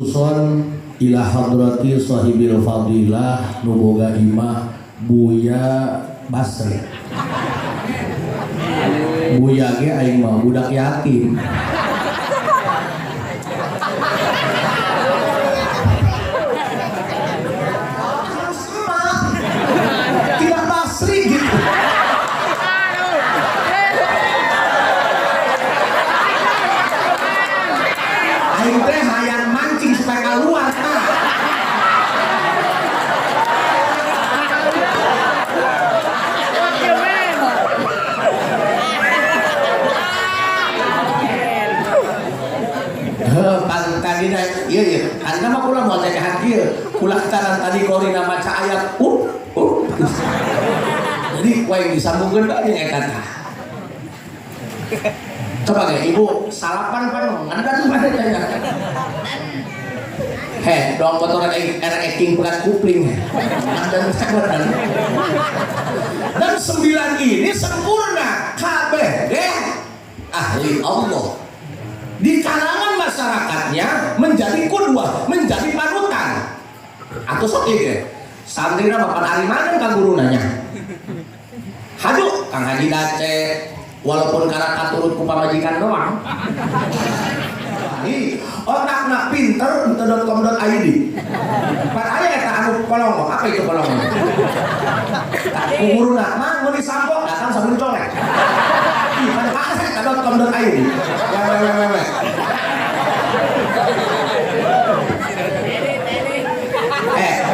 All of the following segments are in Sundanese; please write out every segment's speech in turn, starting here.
Son ila hadrati sahibil fadilah nu boga imah Buya Basri. Buya ge aing mah budak yatim. Harus emak, tidak Basri gitu. Aing teh hayang mancing supaya keluar tah. Heuh, pan tadi na ieu ieu. Anda mah kula moal cacahan kieu. Kula ketaran tadi korina maca ayat. Jadi wae disambungkeun ka jeung eta tah. Coba ge ibu salapan pan ngandan pada tanya. Heh, dong motor erek eking berat kupling. Ngandan sabaran. Dan 9 ini sempurna, kabeh deh ahli Allah. Di kalangan masyarakatnya menjadi qudwah, menjadi panutan. Atau sok ieu ge. Santrina mah pan ari mana ka guru nanya. Haduh, Kang Haji Dace, walaupun karena katurut ku pamajikan doang. Ih, otakna pinter .com.id. Pan aya eta anu kolongok, apa itu kolongok? Ku guruna mah meuli sampo datang sambil colek. Ih, pan aya eta .com.id. Wewewewe.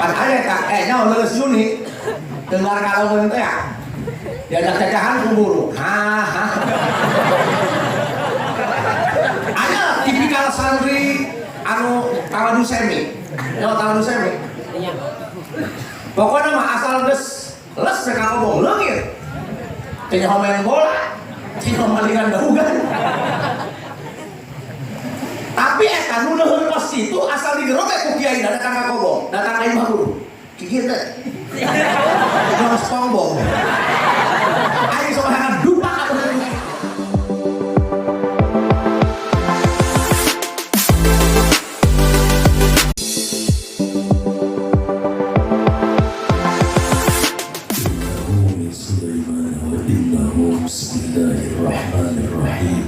Pan aya eta, nyaho leuleus Juni. Dengar kalau teh ya. Diajak cacahan ku guru. Ha ha. Aya tipikal santri anu tawadu semi. Nyaho tawadu semi. Pokoknya mah asal geus les rek ngomong leungit. Teu nyaho main bola, teu nyaho malingan dahugan. Tapi eta nu leuheung kos kitu asal digerok ku kiai datang ka kobong, datang ka imah guru. Kieu teh. Nyaho SpongeBob. Aing sorangan dupa atuh. إنه من سليمان وإنه بسم الله الرحمن الرحيم.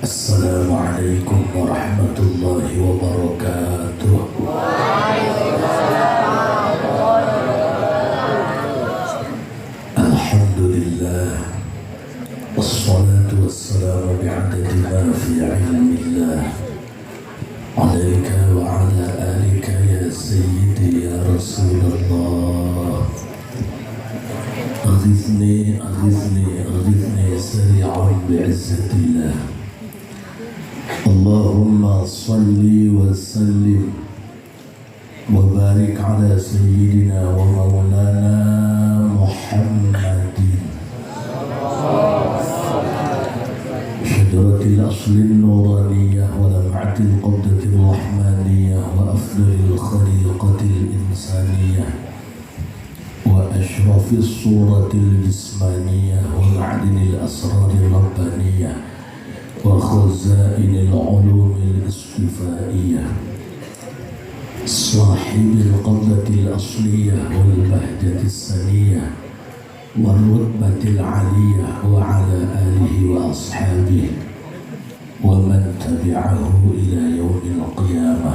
السلام عليكم ورحمة الله وبركاته. الحمد لله والصلاة والسلام بعدد ما في علم الله عليك وعلى آلك يا سيدي يا رسول الله. أغثني أغثني أغثني سريعا بعزة الله. اللهم صل وسلم وبارك على سيدنا ومولانا محمد شجرة الأصل النورانية ولمعة القبضة الرحمانية وأفضل الخليقة الإنسانية وأشرف الصورة الجسمانية ومعدن الأسرار الربانية وخزائن العلوم الاصطفائية صاحب القبضة الأصلية والبهجة السنية والرتبة العالية وعلى آله وأصحابه ومن تبعه إلى يوم القيامة.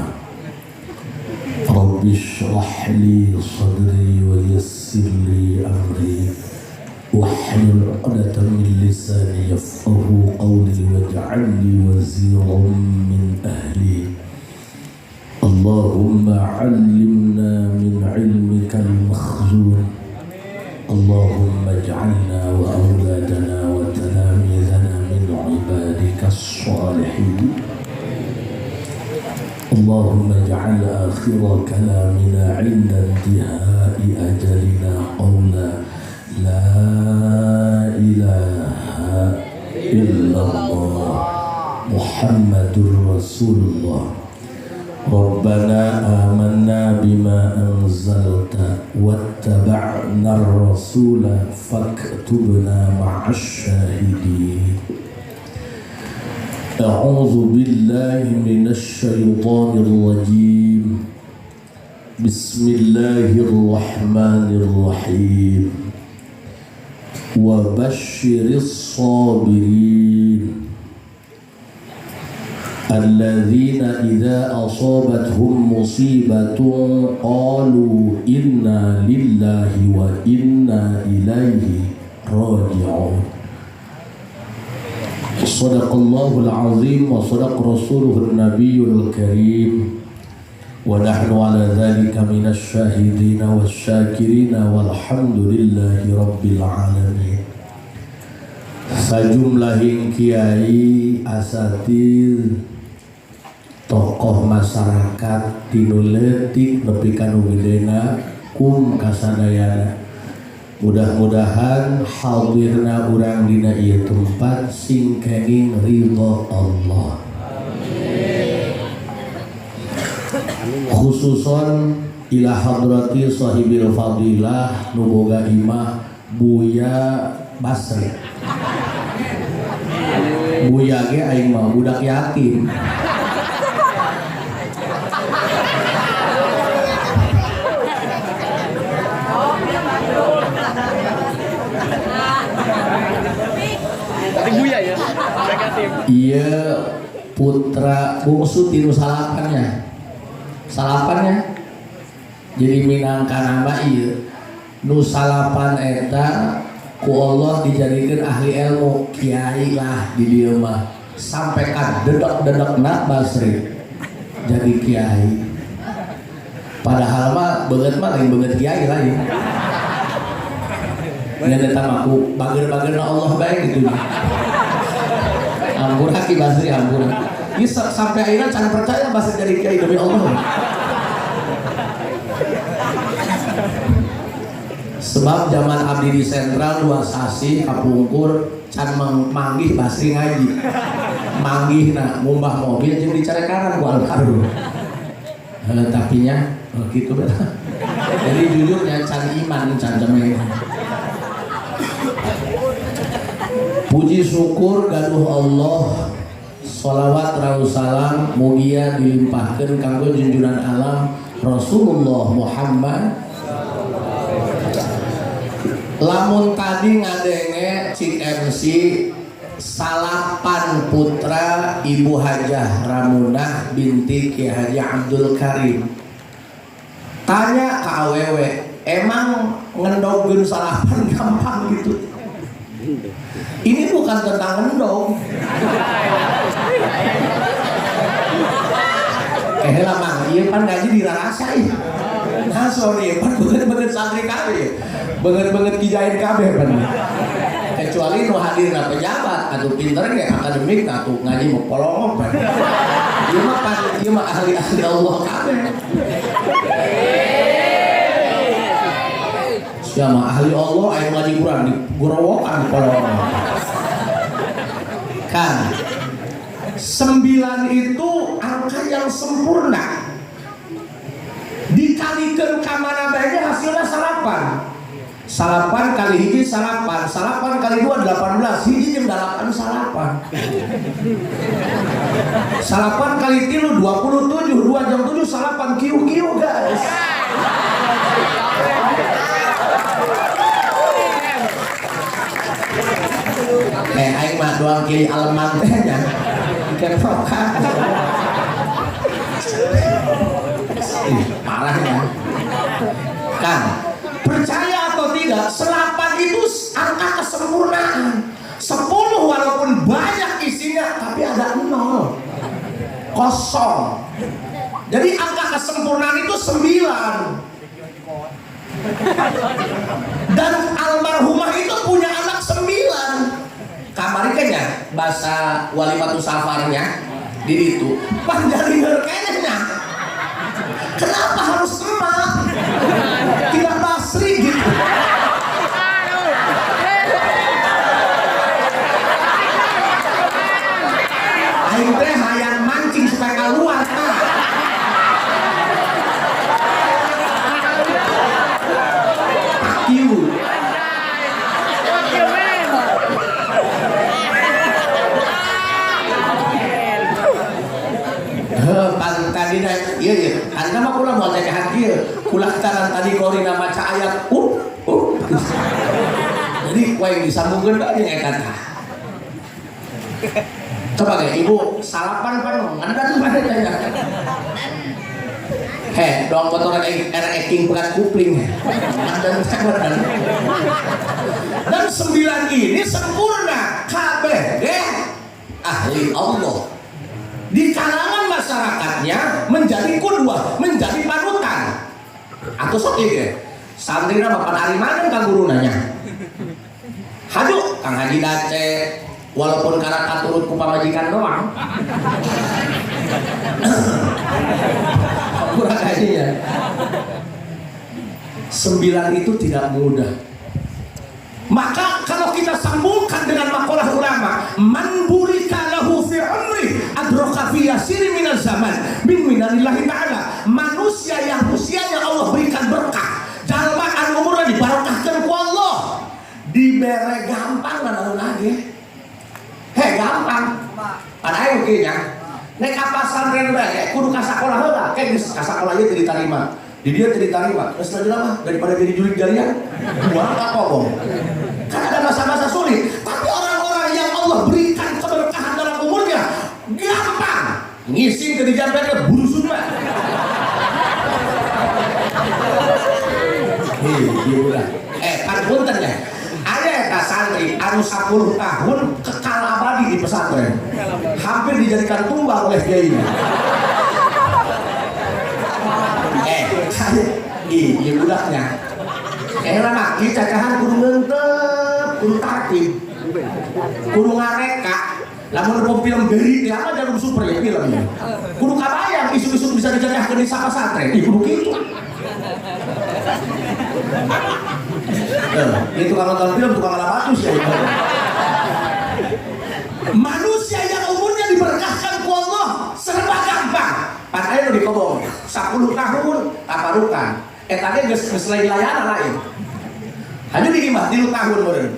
رب اشرح لي صدري ويسر لي أمري واحلل عقدة من لساني يفقه قولي واجعل لي وزيرا من أهلي. اللهم علمنا من علمك المخزون. اللهم اجعلنا وأولادنا وتلاميذنا من عبادك الصالحين. اللهم اجعل آخر كلامنا عند انتهاء أجلنا قولا لا إله إلا الله محمد رسول الله. ربنا آمنا بما أنزلت واتبعنا الرسول فاكتبنا مع الشاهدين. أعوذ بالله من الشيطان الرجيم. بسم الله الرحمن الرحيم. وبشر الصابرين الذين إذا أصابتهم مصيبة قالوا إنا لله وإنا إليه راجعون. صدق الله العظيم وصدق رسوله النبي الكريم ونحن على ذلك من الشاهدين والشاكرين والحمد لله رب العالمين. Sajumlahing kiai, asatid, tokoh masyarakat tinu leutik nepi ka nu gedena kum kasadayana. Mudah-mudahan hadirna urang dina ieu tempat sing kenging ridho Allah. Khususon ila hadrati sahibil fadilah nu boga imah Buya Basri. Buya ge aing mah budak yatim. Buya ya. Iya, putra bungsu tiru salapannya. Salapannya. Jadi minangka nama ieu nu salapan eta ku Allah dijadikeun ahli ilmu, kiai lah di dieu mah. Sampai ka dedek-dedekna Basri jadi kiai. Padahal mah beungeut mah lain beungeut kiai lain. Nya eta mah ku bager-bagerna Allah bae gitu. Ampura Ki Basri, ampura. Ieu sampai akhirnya can percaya Basri jadi kiai demi Allah. Sebab zaman abdi di sentral dua sasi kapungkur can manggih Basri ngaji. Manggihna ngumbah mobil jeung dicarekaran ku almarhum. Heuh tapi nya kitu beta. Jadi jujurnya can iman can cemen. Puji syukur gaduh Allah, sholawat raus salam mugia dilimpahkeun kanggo junjuran alam Rasulullah Muhammad. Lamun tadi ngadenge cik MC salapan putra Ibu Hajah Ramunah binti Ki Haji Abdul Karim. Tanya ke awewe, emang ngendogeun salapan gampang gitu? Ini bukan tentang ngendog. Lah mang, ieu pan ngaji dirarasa ieu. Nah sorry, pan beungeut-beungeut santri kabeh. Beungeut-beungeut kijain kabeh pan. Kecuali nu hadirna pejabat atau pinter ge akademik atuh ngaji mah polongok pan. Ieu mah pan, ieu mah ahli-ahli Allah kabeh. Siapa ahli Allah aya ngaji Quran di gorowokan di polongok. Kan 9 itu angka yang sempurna. Dikalikan ka mana bae hasilnya salapan. Salapan kali hiji salapan, salapan kali 2 18, hiji jeung 8 salapan. Salapan kali 3 27, 2 jam 7 salapan kiu-kiu guys. Aing mah doang kiri aleman teh nya. Dikeprokan. Ih, parahnya. Kan percaya atau tidak, selapan itu angka kesempurnaan. 10 walaupun banyak isinya tapi ada 0. Kosong. Jadi angka kesempurnaan itu 9. Dan almarhumah itu punya anak 9. Kamari kan ya bahasa walimatu safarnya di itu panjang kayaknya. Kenapa harus emak? Tidak Basri gitu. Aing teh hayang mancing supaya keluar tah. Kiu. Ieu tadi mah kula moal cacahan kieu. Kula taran tadi korina maca ayat Jadi wae disambungkeun bae jeung eta tah. Coba ge ibu salapan pan ngandan pada tanya. Heh, doang motor era eking berat kupling. Dan dan 9 ini sempurna kabeh deh ahli Allah. Di kalangan masyarakatnya menjadi qudwah, menjadi panutan. Atau sok ieu ge. Santrina mah pan ari mana ka guru nanya. Haju Kang Haji Dace walaupun karena katurut ku pamajikan doang. Kurang aja. 9 itu tidak mudah. Maka kalau kita sambungkan dengan makalah ulama, man burika lahu fi umri adraka fi yasiri minaz zaman min minanillahi ta'ala. Manusia yang usianya Allah berikan berkah, jalma anu umurna dibarokahkeun ku Allah, dibere gampang naon lagi. Heh, gampang. Pan aing kieu nya. Nek ka pasantren bae kudu ka sakola heula, ke geus ka sakola ieu teu ditarima. Di dia teu ditarima. Geus lanjut mah daripada jadi jurig jariah, buang ka kobong. Kan ada masa-masa sulit, tapi orang-orang yang Allah berikan keberkahan dalam umurnya gampang. Ngising ke dijampe ke burusun mah. Hei, ieu ulah. Pan punten ya. Ada eta santri anu 10 tahun kekal abadi di pesantren. Hampir dijadikan tumbal oleh kiainya. Ih, ieu budaknya. Lama kieu cacahan kudu ngeungteup, kudu tartib. Kudu ngareka. Lamun pom film beri teh apa jarum super ya filmnya. Kudu kabayang isu-isu bisa dijadikan di sapasantren. Ih, kudu kitu. Ini tukang nonton film, tukang ngalabatus ya. Manusia yang umurnya diberkahkan ku Allah serba gampang. Pan aya nu dikobong 10 tahun taparukan. Eta ge geus lain layana lain. Hanya di imah 3 tahun meureun.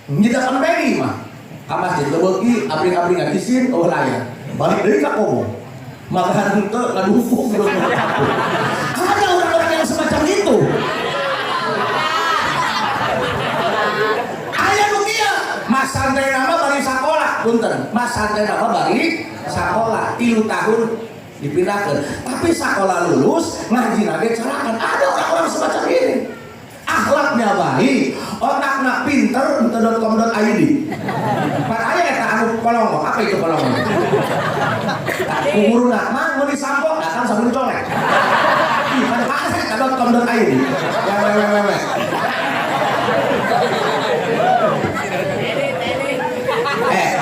Nyidakan bae di imah. Ka masjid leuweung abring-abring ngakisin eueuh layar. Balik deui ka kobong. Maka henteu ngaduhung. Ada orang-orang yang semacam itu. Aya nu kieu, mas santri nama bari sakola, punten. Mas santri nama bari sakola 3 tahun dipindahkan. Tapi sakola lulus ngaji lagi carakan. Ada orang-orang semacam ini. Akhlaknya baik, otaknya pinter, .com.id. Pak aya eta anu kolongo, apa itu kolongo? Guruna mah meuli sampo datang sambil dicolek. Ih, pada aya eta .com.id. Wewewewe.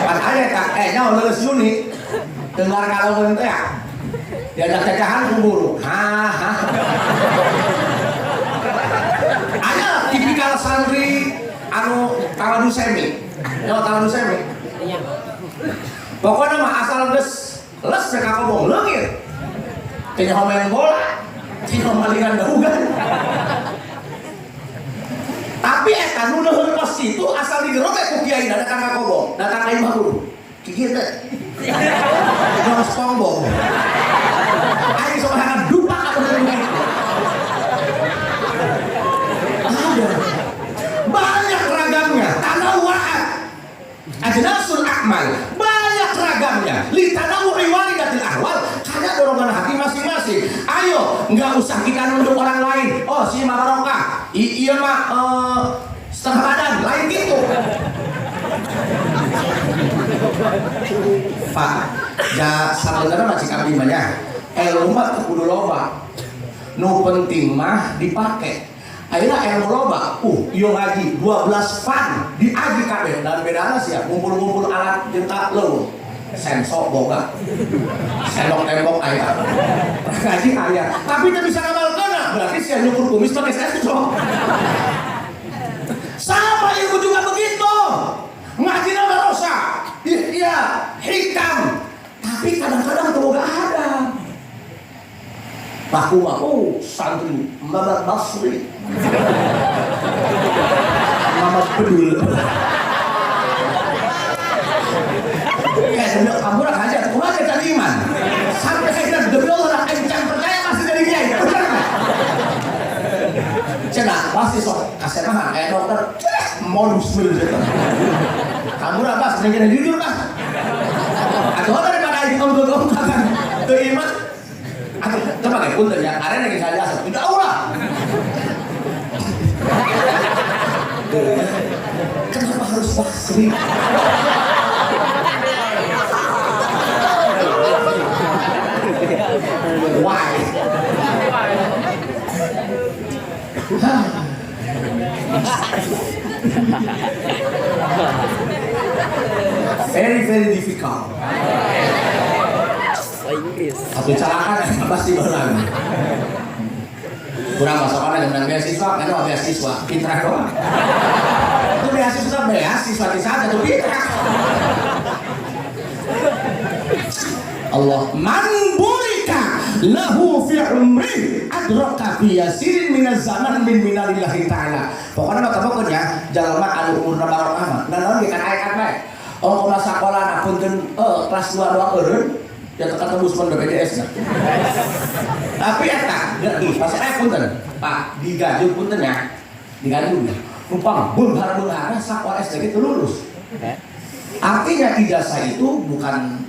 Pak aya eta, nyaho lulus Juni. Dengar kalau teh ya. Diajak cacahan ku guru. Ha ha. Ada tipikal santri anu tawadu semi. Nyaho tawadu semi. Pokoknya mah asal geus les ka kobong leungit. Teu nyaho main bola, teu nyaho malingan dahugan. Tapi eta nu leuheung kos kitu asal digerobek ku kiai datang ka kobong, datang ka imah guru. Kieu teh. Urang SpongeBob. Aing sorangan dupa ka bener. Ada banyak ragamnya, tanawwa'at ajnasul a'mal, banyak ragamnya, litanawwu'i waridatil ahwal, karena dorongan hati masing-masing. Ayo, nggak usah kita nunduk orang lain. Oh, si mah barokah, iya mah setengah badan, lain gitu. Pak, ja sabenerna mah cik abdi mah nya, ilmu mah teu kudu loba. Nu penting mah dipake. Ayeuna ilmu loba, ieu ngaji 12 fan diaji kabeh dan bedana sia ngumpul-ngumpul alat jeung ka leuweung. Sensok boga. Sendok tembok aya. Ngaji aya, tapi teu bisa ngamalkeun, berarti sia nyukur kumis pakai sensok. Sama ilmu juga begitu. Ngaji nama rosa, iya, hikam. Tapi kadang-kadang teu boga ada. Baku mau santri Mamat Basri, Mamat Bedul. Demi kamu aja, kumaha tadi iman. Sampai saya demi Allah encang percaya. Pasti sok kasemahan dokter modus bener gitu. Kamu apa sebenarnya jujur kan? Atau daripada aing ngomong kan teu iman. Atau coba kayak punten ya, arena lagi saya jasa. Tidak Allah. Kenapa harus Basri? Why? Very very difficult. Satu calakan pasti belang. Kurang masakan dengan beasiswa, kan beasiswa, pintar doang. Itu beasiswa beasiswa di saja tuh pintar. Allah man burika lahu fi umri adraka fi yasirin minaz zaman min minalillahi ta'ala. Pokoknya mah pokoknya jalma anu umurna barokah mah. Nah naon ge kan aya kan bae. Oh kumaha sakola punten kelas 2 doang eureun ya tekan tembus pon BPJS nah. Tapi eta geus pas aya punten. Pak digajung punten ya. Digajung ya. Numpang beunghar-beungharna sakola SD ge lulus. Artinya ijazah itu bukan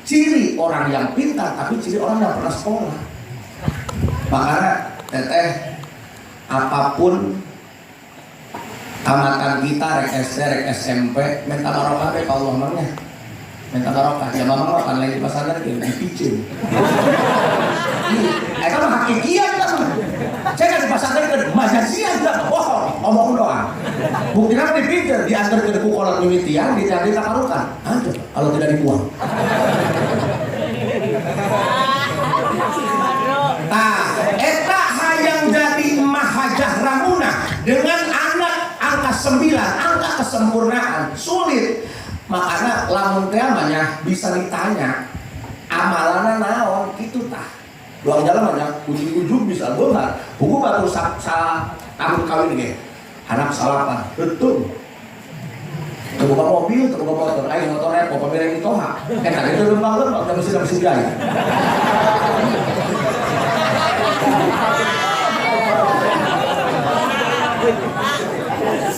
ciri orang yang pintar, tapi ciri orang yang pernah sekolah. Makanya teteh, apapun tamatan kita, rek SD, rek SMP, minta barokah deh kalau Allah mangnya. Minta barokah, ya mamang mah kan lagi di pasar lagi dipicin. Eta mah hakikian kan. Saya kan di pasar tadi majazian juga bohong, omong doang. Buktinya kan dipikir, diantar ke deku kolot mimitian, dicari takarukan. Aduh, kalau tidak dibuang. Nah, eta hayang jadi mahajah ramuna dengan anak angka 9, angka kesempurnaan, sulit. Makanya lamun teh mah bisa ditanya amalana naon kitu tah. Doang jalan mah ujung-ujung bisa beunghar. Hukum batu sa tahun kawin ge. Anak salapan, betul. Terbuka mobil, terbuka motor, aing motor repo pamireng toha. Eta itu lempang-lempang da mesti mesti jaya.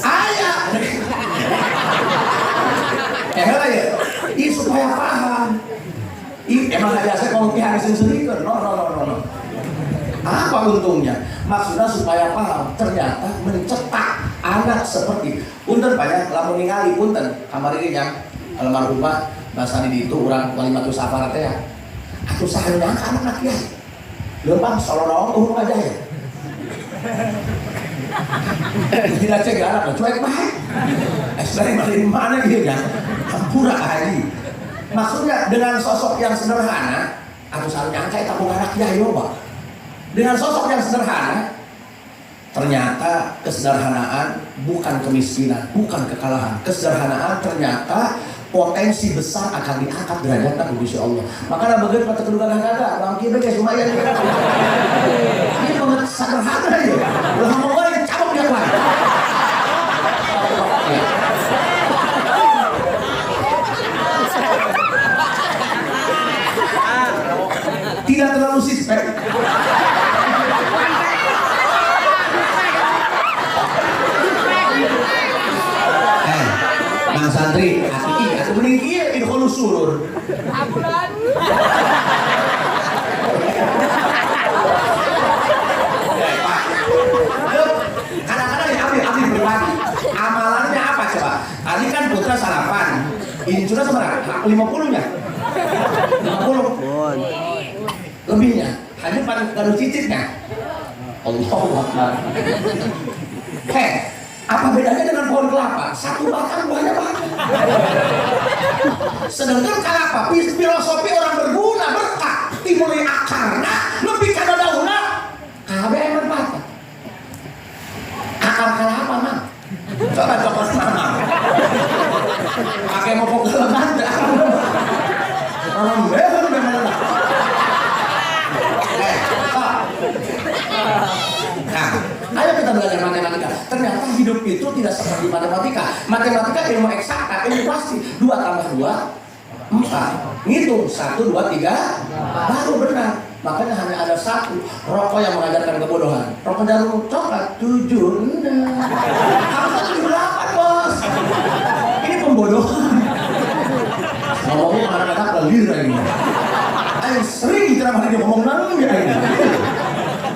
Aya. Heula ya. Ih supaya paham. Ih emang aja saya kalau pihak sendiri no no no no. Apa untungnya? Maksudnya supaya paham, ternyata mencetak anak seperti punten banyak lamun ningali punten kamari ge nya almarhumah bahasa di ditu urang walimatus safar teh ya. Atuh saha nu nyangka anak kiai. Leumpang solonoong uhung aja ya. Tidak cek anak cuek bae. Dari mana gitu ya? Hampura haji. Maksudnya dengan sosok yang sederhana, atau saha nu nyangka eta boga anak kiai loba. Dengan sosok yang sederhana, ternyata kesederhanaan bukan kemiskinan, bukan kekalahan. Kesederhanaan ternyata potensi besar akan diangkat derajatnya ku Gusti Allah. Makanya begitu kata kedua gagah, bang kieu geus lumayan. Ini banget sederhana ya. Ulah ngomong goreng cabok dia kuat. Tidak terlalu suspek. Mang santri, hati aku mending kieu idkhulus surur. Ambulan. Kadang-kadang diambil pribadi. Amalannya apa coba? Tadi kan putra salapan. Incuna seberapa? 50-nya. 50. Lebihnya. Hanya pada gaduh cicitnya. Allahu Akbar. Hei, apa bedanya dengan pohon kelapa? Satu batang buahnya banyak. Sedangkan kelapa, filosofi orang berguna, berkah, timuli akarna, lebih karena daunna, kabeh manfaatna. Akar kelapa mah. Coba cokot mama. Pakai mopok kelegan dah. Orang behon memang. Nah, ayo kita belajar matematika. Ternyata hidup itu tidak seperti matematika. Matematika ilmu eksakta, ilmu pasti. 2 tambah 2, 4. Ngitung 1, 2, 3, baru benar. Makanya hanya ada satu rokok yang mengajarkan kebodohan. Rokok jarum coklat 76. Harusnya 78, bos. Ini pembodohan. Ngomongnya kadang-kadang lelir ini. Ayo sering ceramah dia ngomong nang ya ini.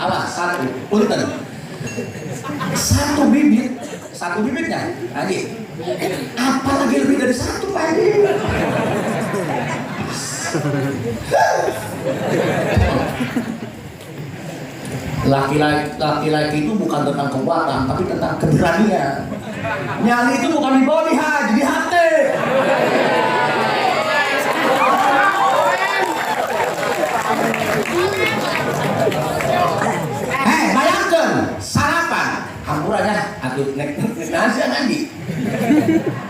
Alah satu, punten. Satu bibit, satu bibitnya, Haji. Apalagi lebih dari satu, Pak Haji. Laki-laki itu bukan tentang kekuatan, tapi tentang keberanian. Nyali itu bukan di body, Haji, di hati. Bayangkan sarapan, hampurannya, atuh nek nasi ngaji,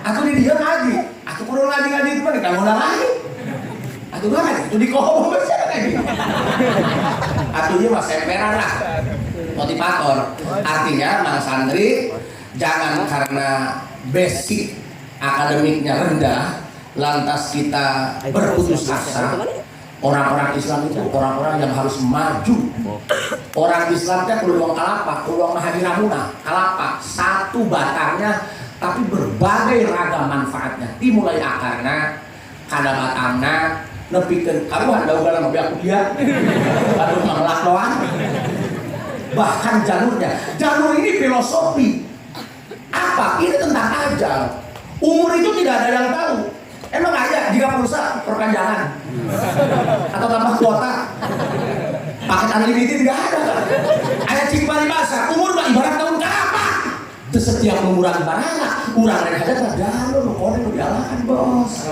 atuh di dia ngaji, atuh kudu ngaji itu mah di kamu lain. Atuh ngaji, itu di kohong besar ngaji. Atuh ieu mah semperan lah, motivator. Artinya Mang Santri jangan karena basic akademiknya rendah, lantas kita berputus asa. Orang-orang Islam itu orang-orang yang harus maju. Orang Islamnya peluang kalapa, peluang mahajiramuna, kalapa satu batangnya, tapi berbagai ragam manfaatnya. Dimulai akarna, kada batangna, nepikeun karuhan daugalan mah aku dia, aduh manglak doang. Bahkan jalurnya, jalur ini filosofi. Apa? Ini tentang ajal. Umur itu tidak ada yang tahu. Emang ada jika pulsa perpanjangan atau tambah kuota paket unlimited nggak ada. Ada cik paribasa umur mah ibarat tahun kelapa. Itu setiap umuran barana urang rek aja tah jalur nu kone nu dialahan bos.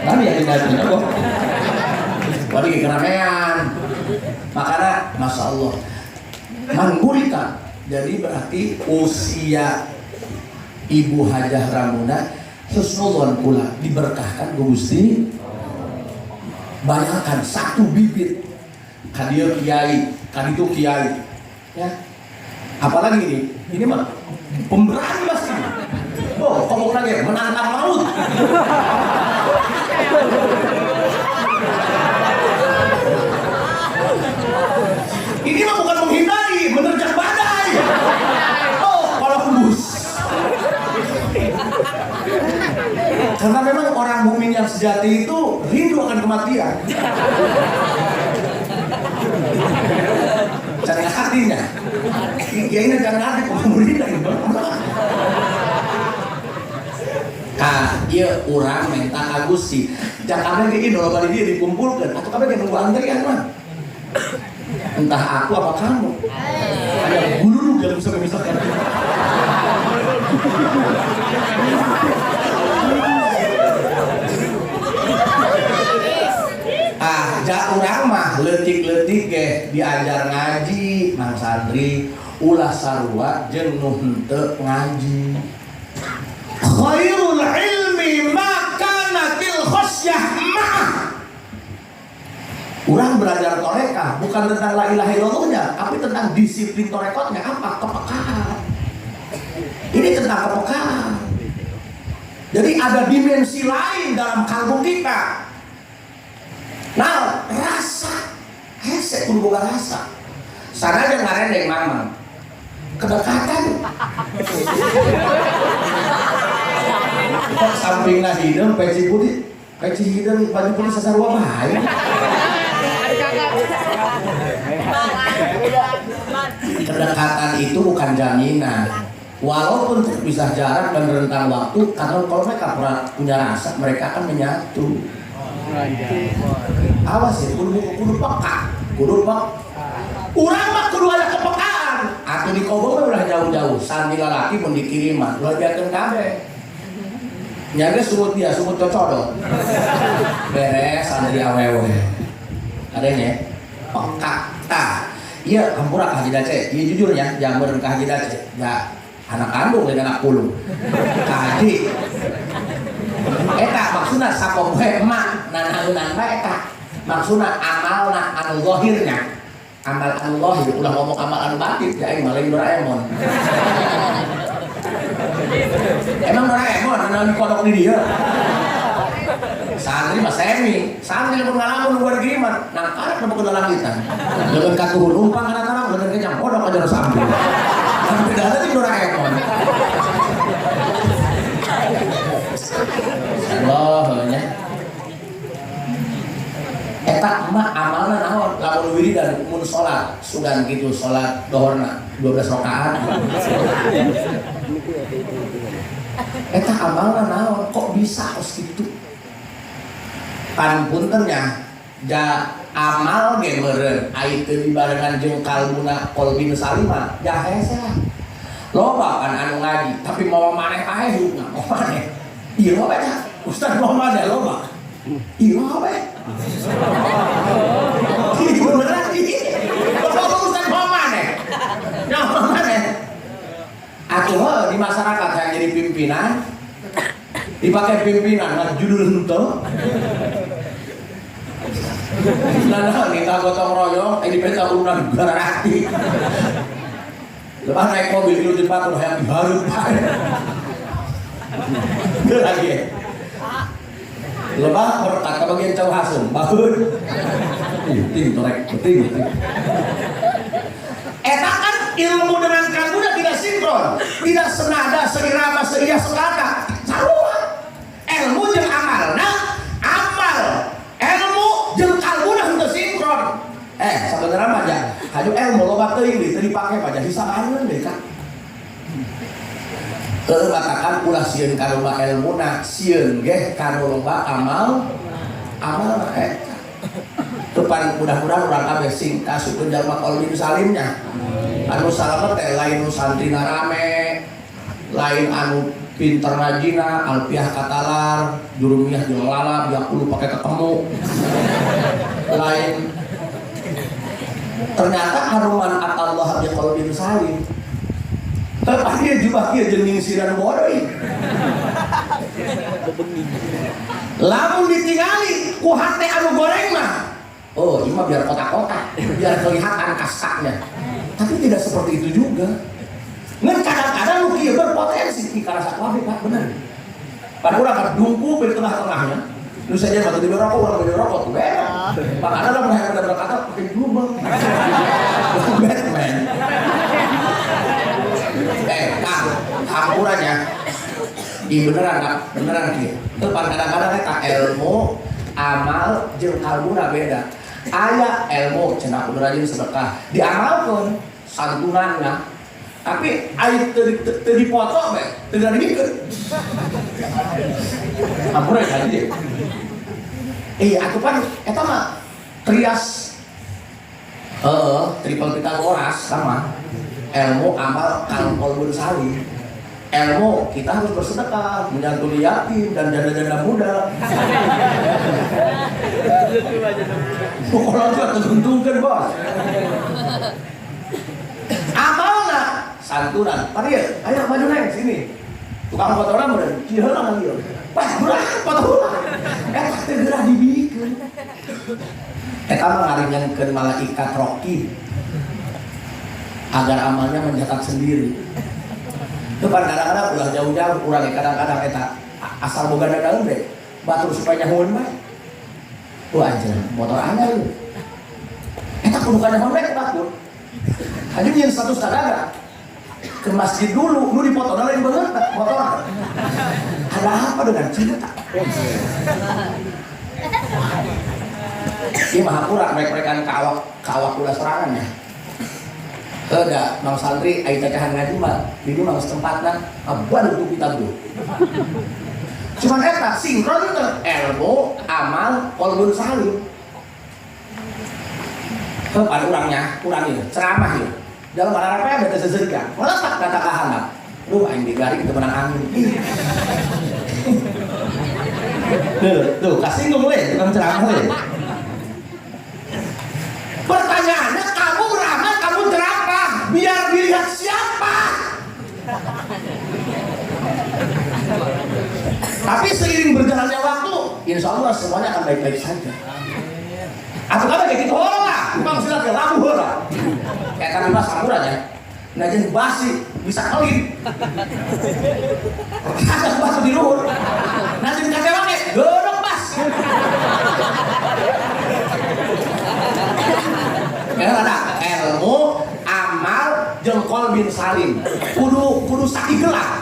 Tapi ya tidak tidak kok. Waduh keramaian. Makanya masya Allah manggurita. Jadi berarti usia Ibu Hajah Ramuna husnudzon pula diberkahkan ku Gusti. Bayangkan satu bibit kadieu kiai, kaditu kiai, ya. Apalagi ini mah pemberani pasti. Oh, ngomong lagi menantang maut. Ini mah bukan menghindari, menerjang badai. Oh, kalau kebus. Karena memang orang mukmin yang sejati itu rindu akan kematian. Cari hatinya. Ya ini jangan hati pemerintah. Nah, iya orang minta ka Gusti. Jangan kabeh ge loba di dieu dikumpulkeun atau kabeh ge nunggu antrian mah. Entah aku apa kamu. Ada gululu yang bisa memisahkan kita. Ah, jak urang mah leutik-leutik ge diajar ngaji Mang Santri ulah sarua jeung nu henteu ngaji. Khairul ilmi ma kanatil khasyah ma'ah. Urang belajar torekah bukan tentang la ilaha illallahnya, tapi tentang disiplin torekotnya apa? Kepekaan. Ini tentang kepekaan. Jadi ada dimensi lain dalam kalbu kita. Nah, rasa hese kudu boga rasa. Sanajan ngarendeng mamang. Kedekatan. Kok sampingna hideung peci putih, peci hideung baju putih sasarua bae. Kedekatan itu bukan jaminan. Walaupun terpisah jarak dan rentang waktu, karena kalau mereka punya rasa, mereka akan menyatu. Awas ya, kudu peka, kudu peka. Urang mah kudu aya kepekaan. Atuh di kobong mah ulah jauh-jauh, sandi lalaki mun dikiriman, ulah biarkeun kabeh. Nya ge sungut dia, sungut cocodot. Beres sandi awewe. Adanya peka tah. Iya, hampura ka Haji Dace. Iya jujur ya, jamur ka Haji Dace. Ya anak kandung dan anak pulung. Ka Haji. Eta maksudna sapopoe emak nanaunan bae eta. Maksudna amalna anu zahirnya. Amal anu zahir ulah ngomong amal anu batin ya aing malah Doraemon. Emang Doraemon anu dikodok di dieu. Santri mah semi, santri lamun ngalamun nu kiriman, nangkarak nu ke langitan. Leungeun katuhu numpang kana karang, leungeun kenyang kodok aja samping. Kan bedana jeung Doraemon. Allah nya. Eta mah amalna naon? Lamun wiridan mun salat, sugan kitu salat dohorna 12 rakaat. Eta amalna naon? Kok bisa kos kitu? Pan punten nya, ja amal ge meureun ai teu dibarengan jeung kalbuna qalbin salima, ja hese lah. Loba kan anu ngaji, tapi mawa maneh ae hidupna, mawa maneh. Ieu mah beda. Ustaz mawa maneh loba. Ieu mah beda. Ieu beneran ieu. Loba Ustaz mawa maneh. Nyawa maneh. Atuh heuh di masyarakat yang jadi pimpinan dipakai pimpinan mah judul henteu. Nah, minta gotong royong, dipenta urunan gararati. Lepas naik mobil itu di patur hayang dihareup. Lagi. Lebah berkata bagian cau hasum, baheun. Ih, ting torek, ting ting. Eta kan ilmu dengan kalbunya tidak sinkron, tidak senada, seirama, seia, sekata. Sarua. Ilmu jeung amalna, amal ilmu jeung kalbuna henteu sinkron. Sabenerna mah ja, haju ilmu loba teuing deui teu dipake mah jadi sabareun deui ka. Heuh matakan ulah sieun ka loba ilmuna, sieun ge ka loba amal, amalna eta. Tepan mudah-mudahan urang kabeh sing kasupkeun jalma qalbin salimnya. Anu salamet teh lain nu santrina rame, lain anu pinter ngajina, alfiah katalar, jurumiyah jeung lalap, yaqulu pake ketemu. Lain ternyata anu man atallah bi qalbin salim. Tapi dia jubah kieu jeung nyingsiran bodoh. Lamun ditingali ku hate anu goreng mah. Oh, ini mah biar kotak-kotak, biar kelihatan kastanya. Tapi tidak seperti itu juga. Ngan kadang-kadang lu kieu berpotensi di karasa kabeh Pak, bener. Pan urang kan dungku di tengah-tengahnya. Lu saja mah teu rokok, urang beli rokok tuh beda. Makanya lamun hayang bener berkata pakai jubah. Batman. Kang, hampurannya. Ih beneran Kak, beneran kieu. Teu pan kadang-kadang eta ilmu amal jeung kalbuna beda. Aya ilmu cenah kudu rajin sedekah, diamalkeun santunanna. Tapi ai teu dipoto be, teu dibikeun. Hampura ya haji. Iya, atuh pan eta mah trias heeh, triple Pitagoras sama. Ilmu amal qalbun salim. Ilmu kita harus bersedekah, menyantuni yatim dan janda-janda muda. Pokoknya itu terguntungkan bos. Amalna santunan. Pari ayo maju naik sini. Tukang foto orang udah kieu lah ieu. Wah, geura foto heula. Eta teh geura dibikeun. Eta mah ngaringankeun malaikat raqib agar amalnya mencatat sendiri. Depan kadang-kadang ulah jauh-jauh urang kadang-kadang eta asal boga daun deh. Batur supaya nyahoeun bae. Wah anjir, motor anyar ieu. Eta kudu kana bae ku batur. Hanya nyeun status kadaga. Ke masjid dulu, nu dipoto lain bener motor. Ada apa dengan cinta? Ieu mah hampura merek-merekan ka awak ulah sorangan ya. Ada mang santri ai cacahan ngaji mah di dieu mah geus tempatna aban untuk kitab tuh. Cuman eta sinkron teh ilmu amal qalbun salim. Heuh pan urangnya, urang ieu ceramah ieu. Dalam arah-arah beta seserikan, meletak kata kahanap. Duh aing digaring teu menang angin. Tuh, tuh kasinggung we tukang ceramah we. Pertanyaannya kamu beramal, kamu ceramah, biar dilihat siapa? Tapi seiring berjalannya waktu, insya Allah semuanya akan baik-baik saja. Atau kan kayak gitu orang lah, bang silat ya lagu lah. Kayak kan mas samurai ya, nah jadi basi bisa kelit. Ada batu di luhur. Nah jadi kata pakai, godok bas. Karena ada ilmu, amal, jeung qalbin salim. Kudu kudu saigelan.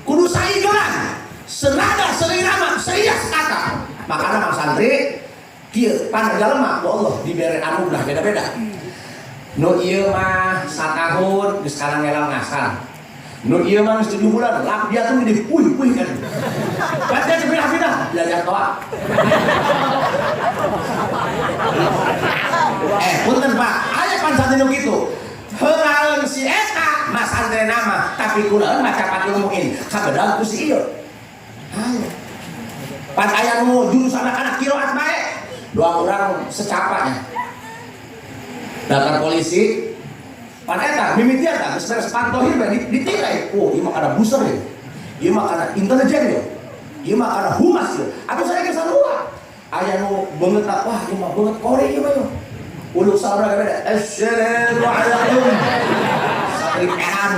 Kudu saigelan. Senada, seirama, seias kata. Makanya Mang Santri kieu pan jalma ku Allah dibere anugerah beda-beda. Nu ieu mah satahun geus sekarang ngelang ngasal. Nu ieu mah geus 7 bulan, lap dia tuh di puih-puih kan. Kan dia pindah-pindah belajar toa. Punten Pak, aya pan santri nu kitu. Heulaeun si eta mah santri nama, tapi kunaon maca Fathul Muin, kabedag ku si ieu. Aya. Pan aya nu jurusan anak qiraat bae, dua orang secapanya. Daftar polisi, pan eta mimitian tah geus beres pantohir bae ditilai. Oh, ieu mah kana buser ieu. Ieu mah kana intelijen ieu. Ieu mah kana humas ieu. Atuh saya ge sarua. Aya nu beungeut wah ieu mah beungeut kore ieu mah. Uluk sabra beda. Assalamualaikum. Santri edan.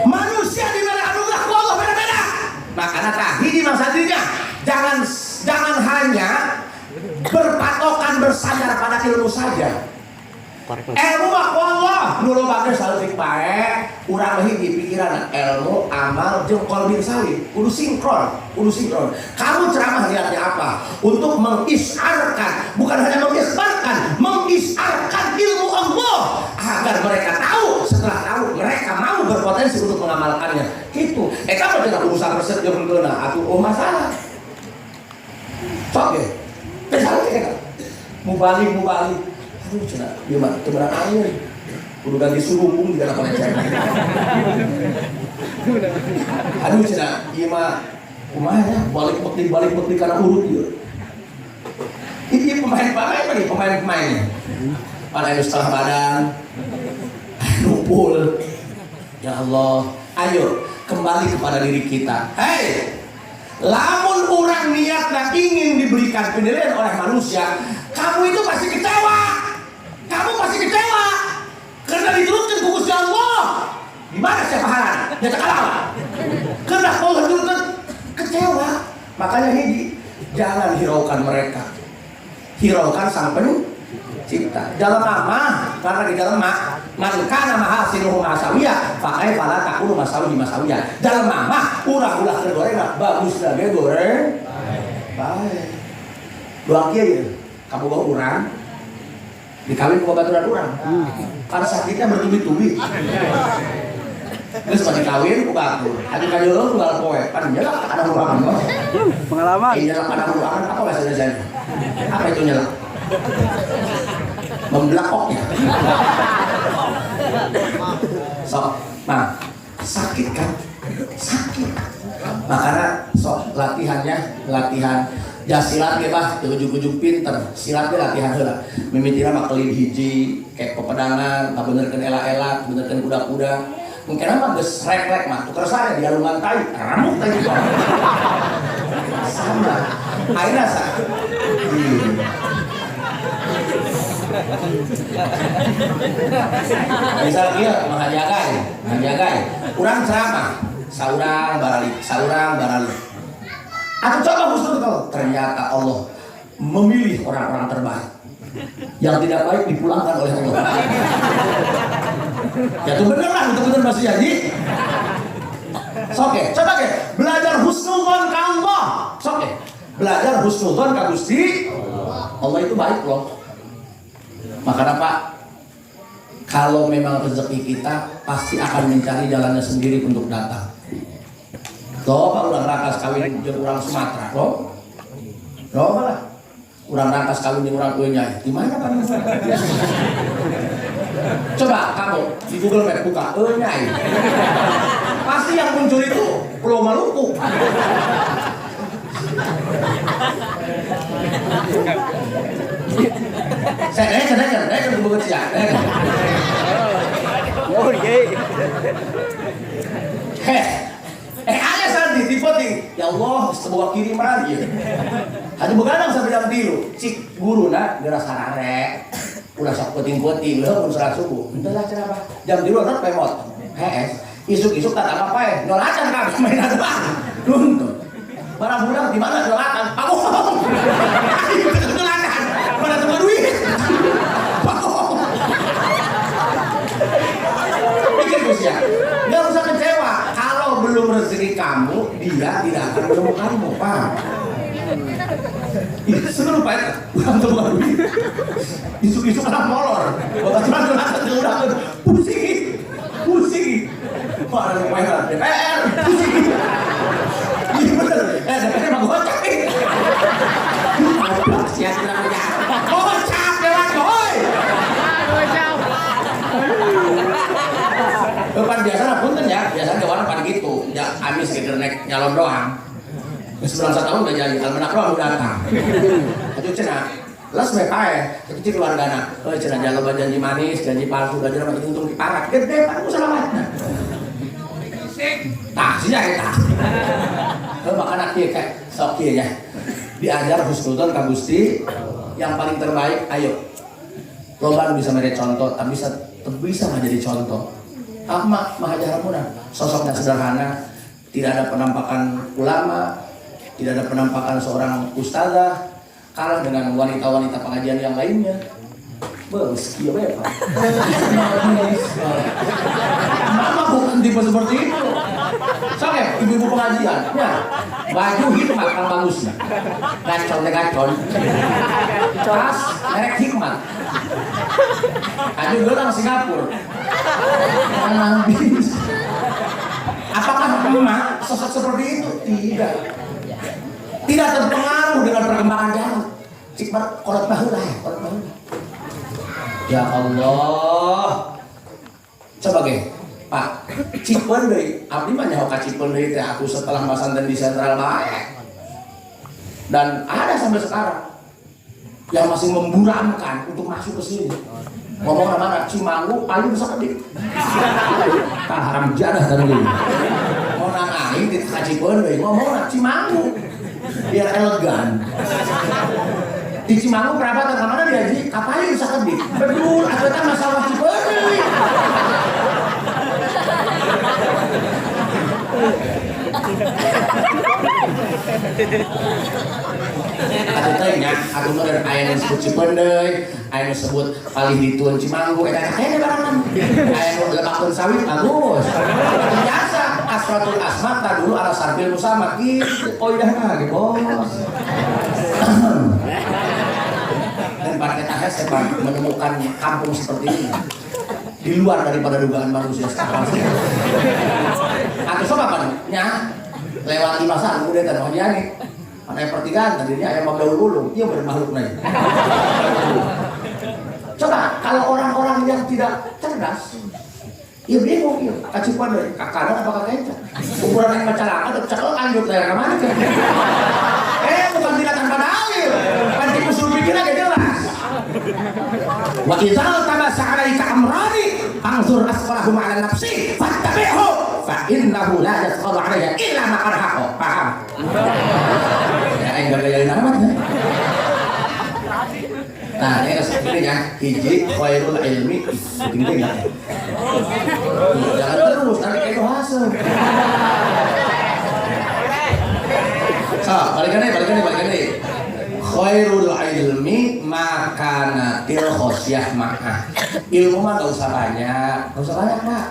Manusia diberi anugerah ku Allah beda-beda. Makanya tah hiji mah santrinya jangan jangan hanya berpatokan bersandar pada ilmu saja. Ilmu mah ku Allah nu loba ge saeutik bae, urang hiji pikiran ilmu, amal jeung qalbin salim, kudu sinkron, kudu sinkron. Kamu ceramah niatnya apa? Untuk mengisyarkan, bukan hanya mengikhbarkan, mengisyarkan ilmu Allah agar mereka tahu, setelah tahu mereka mau berpotensi untuk mengamalkannya. Gitu. Eta mah cenah urusan resep jeung henteu atuh oh masalah. Sok ge. Teh salah eta. Mubalik mubalik. Aduh cenah ieu mah teu meunang air. Kudu ganti surumbung di dalam kolecer. Aduh cenah ieu mah kumaha ya balik bekti karena urut ieu. Ini pemain-pemain apa nih pemain-pemainnya? Mana anu setengah badan, numpul. Ya Allah, ayo kembali kepada diri kita. Hei, lamun orang niatnya ingin diberikan penilaian oleh manusia, kamu itu pasti kecewa. Kamu pasti kecewa karena diturunkan ku Gusti Allah. Di mana siapa pahala? Ya kalah. Karena Allah diturunkan kecewa. Makanya hiji, jangan hiraukan mereka. Hiraukan sang pencipta. Dalam mah, karena di dalam mah man kana mahasinuhu masawiyah, fa kaifa la takunu masawi masawiyah. Dalam mah urang ulah keur goreng bagus lagi goreng. Baik. Dua kieu ya, kamu bawa urang dikawin ku babaturan urang. Karena sakitnya bertubi-tubi. Terus pas dikawin ku batur. Atuh ka tunggal poe, pan nyelak kana ruangan mah. Pengalaman. Nyelak kana ruangan apa bahasa Indonesia? Apa itu nyelak? Membelakoknya. Sok, nah sakit kan? Sakit. Makanya sok latihannya, latihan ya silat ge bah, teu ujug-ujug pinter. Silat ge latihan heula. Mimitina mah kelin hiji, kayak pepedangan, ngabenerkeun ela-ela, benerkeun kuda-kuda. Mungkin mah geus refleks mah, tuker saya di alungan tai, remuk tai juga. Sama. Ayeuna sa. Misal ieu mahajagai, mahajagai. Urang ceramah, saurang baralik, saurang baralik. Atau coba husnul, ternyata Allah memilih orang-orang terbaik. Yang tidak baik dipulangkan oleh Allah. Ya itu bener lah, itu bener masih jadi. Oke, coba ke belajar husnudzon ke Allah. Oke, belajar husnudzon ke Gusti Allah itu baik loh. Makanya Pak, kalau memang rezeki kita pasti akan mencari jalannya sendiri untuk datang. Loh, Pak, urang rangkas kawin jeung urang Sumatera, loh. Loh, lah. Urang rangkas kawin jeung urang Eunyai. Di mana Pak? Coba kamu di Google Map buka Eunyai. Pasti yang muncul itu Pulau Maluku. Saya kan sia. Oh, iya. Heh. Aya sandi di voting. Ya Allah, sebuah kiriman ieu. Haji begadang sampai jam 3. Cik guruna geura sarare. Ulah sok peuting-peuting leuh mun salat subuh. Henteu lah cenah Pak. Jam 3 rek pemot. Hees. Isuk-isuk tak apa pae. Nyolacan kabeh main atuh. Nuntun. Barang budak di mana dolakan? Pabohong. Dolakan. Mana tuh duit? Pabohong. Pikir Gus ya. Nggak usah kecewa. Kalau belum rezeki kamu, dia tidak akan menemukanmu, Pak. Ih, seneng Pak. Bukan tuh bukan duit. Isuk-isuk anak molor. Bapak cuma dolakan udah pusing. Pusing. Pak ada yang DPR, pusing. Iya bener. DPR emang gocap nih. Goblok sia kurang ajar. Gocap lewat oi. Gocap. Depan biasa lah punten ya, biasa dewan pan gitu. Ya amis geger nek nyalon doang. Geus bulan setahun udah jadi almanak doang udah datang. Atuh cenah les we pae, atuh cik keluargana. Heuh cenah jangan loba janji manis, janji palsu, janji mah untung diparat. Gede pan ku salawatna. Tah sia eta. Heuh makana kieu kayak sok kieu ya. Diajar husnudzon ka Gusti yang paling terbaik, ayo. Loba nu bisa mere contoh, tapi bisa bisa menjadi contoh. Ahmad Mahajar Muna, sosoknya sederhana, tidak ada penampakan ulama, tidak ada penampakan seorang ustazah, kalah dengan wanita-wanita pengajian yang lainnya. Bos, kieu we, Pak. Mama bukan tipe seperti itu. Soalnya ibu-ibu pengajian, ya, baju hikmat kan bagusnya. Gacon deh gacon. Tas merek hikmat. Aduh, gue orang Singapura. Habis. Apakah emak sosok seperti itu? Tidak. Tidak terpengaruh dengan perkembangan zaman. Cik kolot baheula ya, kolot baheula. Ya Allah. Coba ge, Pak, Cipeundeuy, abdi mah nyaho ka Cipeundeuy teh aku setelah masanten di sentral bae. Dan ada sampai sekarang yang masih memburamkan untuk masuk ke sini. Ngomong mana? Cimanggu paling bisa kedik. Tah haram jadah tadi. Mau nang aing di ka Cipeundeuy, ngomong Cimanggu. Biar elegan. Di Cimanggu perapatan ka mana dia haji? Kapayun sakedik. Betul, atuh eta masalah Cipeundeuy. Atuh teh nya, atuh mah aya nu disebut Cipeundeuy, aya nu disebut palih dituan Cimanggu, eta teh kene barangan. Aya nu lebakkeun sawit bagus. Biasa asratul asma tadulu ala sarfil musamma kitu koidahna ge bos. Dan partai tahes saya menemukan kampung seperti ini di luar daripada dugaan manusia sekarang. Atau sob apa nya lewat masa udah tadi wajiani. Mana yang pertigaan tadinya ayam daun ulung, iya bener makhluk nih. Coba kalau orang-orang yang tidak cerdas, iya bingung, iya kacipuan dari kakak apa kakek ukuran yang masyarakat atau cakal lanjut layar kemana? Bukan tidak tanpa dalil, panci usul pikir aja jelas. Wa idza tabasa 'alaika amrani anzur asfarahum 'ala nafsi fattabi'hu fa innahu la yasqalu 'alayya illa ma qad haqa. Paham? Ya aing gaya amat ya. Nah, ini sebenarnya hiji khairul ilmi penting ya. Jangan terus nanti kayak hasil. So, balikan deh. Khairul ilmi makanatil khosyah ma'ah. Ilmu mah gak usah banyak, Pak.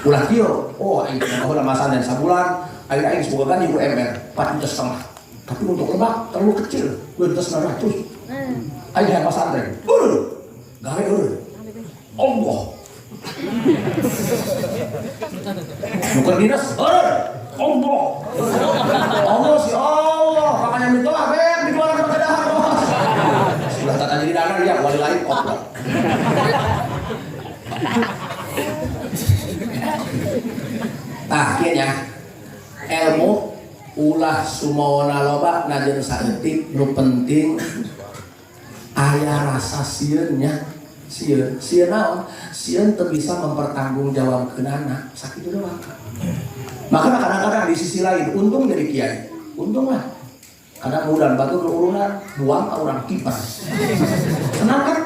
Ulah kieu, oh aing baheula masan dan sabulan, aing aing semoga kan ibu MR 4,5 juta. Tapi untuk lebak terlalu kecil, 2.900 juta. Aing hayang pesantren. Gawe eureun. Allah. Nuker dinas eureun. Allah. Allah si Allah, makanya minta abek di luar ke dahar bos. Sudah tata jadi dana dia wali lain koplok. Tah kieu nya. Ilmu ulah sumawana loba najan saeutik nu penting aya rasa sieun nya. Sieun, sieun naon? Sieun teu bisa mempertanggungjawabkeunana, sakitu doang. Maka kadang-kadang di sisi lain untung jadi kiai, untung lah. Karena udan batu urunan buang ke orang kipas. Senang kan?